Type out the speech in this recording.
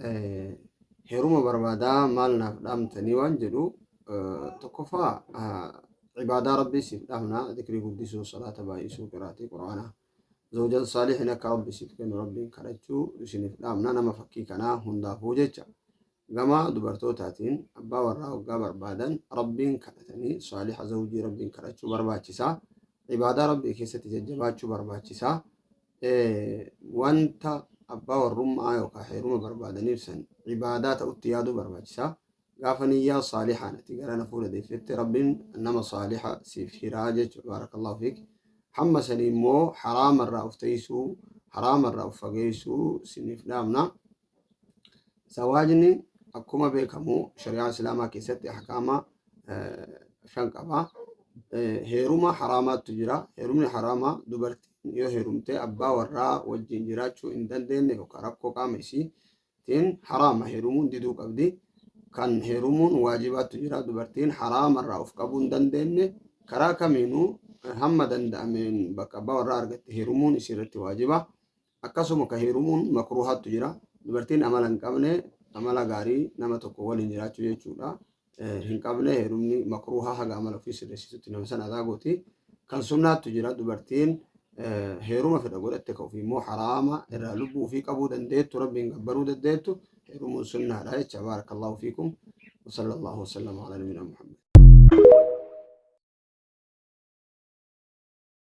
Heeruma barbaadaa maal naaf dhaamtanii waan jedhu, tokkoffaa ibaadaa Rabbii siif dhaamna: zikrii guddisuu, salaata baay'isuu, qiraatii Quraanaa, zawjan saalihin akka Rabbi siif kennu Rabbiin kadhachuu isiniif dhaamna, nama fakkii kanaa hundaafuu jecha. Gama dubartootaatiin abbaa warraa waggaa barbaadan Rabbiin kadhatanii saaliha zawjii Rabbiin kadhachuu barbaachisaa. Ibaadaa Rabbii keessatti jajjabaachuu barbaachisaa. Wanta abbaa warrummaa yookaan heeruma barbaadaniif san ibaadaa ta'utti yaaduu barbaachisaa. Gaafa niyyaa saalihaan ati gara na fuula deeffette, Rabbiin nama saaliha siif hiraa jechuudha. Baarakallahu fiik. Hamma sanii immoo haraamarraa of teessuu, haraamarraa of fageessuu siniif dhaamna. Zawaajni akkuma beekamu shari'aa Islaamaa keessatti ahkaama shan qaba. Heeruma haraamaatu jira. Heerumni haraamaa dubartiin yoo heerumte abbaa warraa wajjin jiraachuu hin dandeenye yookaan rakkoo qaama isiitiin haraama, heerumuun diduu qabdi. Kan heerumuun waajibaatu jira. Dubartiin haraamarraa of qabuu hin dandeenye karaa kamiinuu hamma danda'ameen bakka abbaa warraa argatte heerumuun isiirratti waajiba. Akkasuma ka heerumuun makruuhaatu jira. Dubartiin amala hin qabne, amala gaarii nama tokko waliin jiraachuu jechuudha, hin qabne, heerumni makruuhaa haga amala ofii sirreessitutti nama sana adaa gooti. Kan sunnaattu jira. Dubartiin heeruma fedha godhatte ka ofii immoo haraama irraa lubbuu ofii qabuu dandeettu, Rabbiin gabbaruu dandeettu, heerumuun sunnaadha jecha. Baarakallahu fiikum. Wa sallallahu wa sallama ala nabiyina Muhammad.